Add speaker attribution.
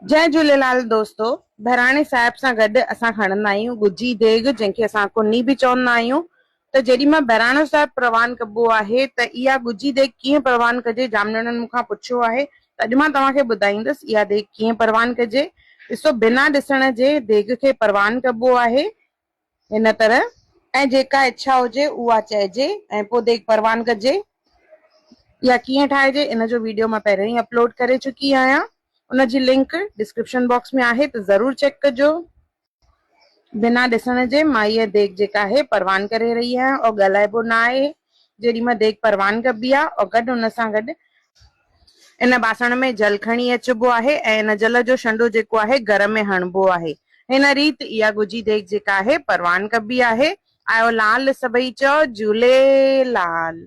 Speaker 1: جئي جهوليلال دوستو بهراڻي صاحب سان گڏ اسان کڻندا آهيون ڳجهي ديڳ جنهن کي اسان ڪني به چوندا آهيون ته جيڏي مهل بهراڻو صاحب پروان ڪبو آهي ته اها ڳجهي ديڳ ڪيئن پروان ڪجي جامنڙن مون کان پڇيو آهي ته اڄ مان توهان کي ٻڌائيندس اها ديڳ ڪيئن پروان ڪجي ڏسو بنا ڏسڻ جي ديڳ کي پروان ڪبو آهي هن طرح ۽ جيڪا اڇا هجي اها چئجي ۽ پوء ديڳ پروان ڪجي يا ڪيئن ٺاهجي ان جو ويڊيو مان پهريون ئي اپلوڊ ڪري چڪي آهيان ان جي لنڪ ڊسڪرپشن باڪس ۾ آهي ته ضرور چيڪ ڪجو. بنا ڏسڻ جي مان هيء ديڳ جيڪا آهي پروان ڪري رهي آهيان اور ڳالهائبو نه آهي جيڏي مهل ديڳ پروان ڪبي آهي اور گڏ ان سان گڏ ان باسڻ ۾ جل کڻي اچبو آهي ۽ ان جل جو شنڊو جيڪو آهي گهر ۾ هڻبو آهي. هن ريت اها ڳجهي ديڳ جيڪا آهي پروان ڪبي آهي. آيو لال سڀئي چئو جهوليلال.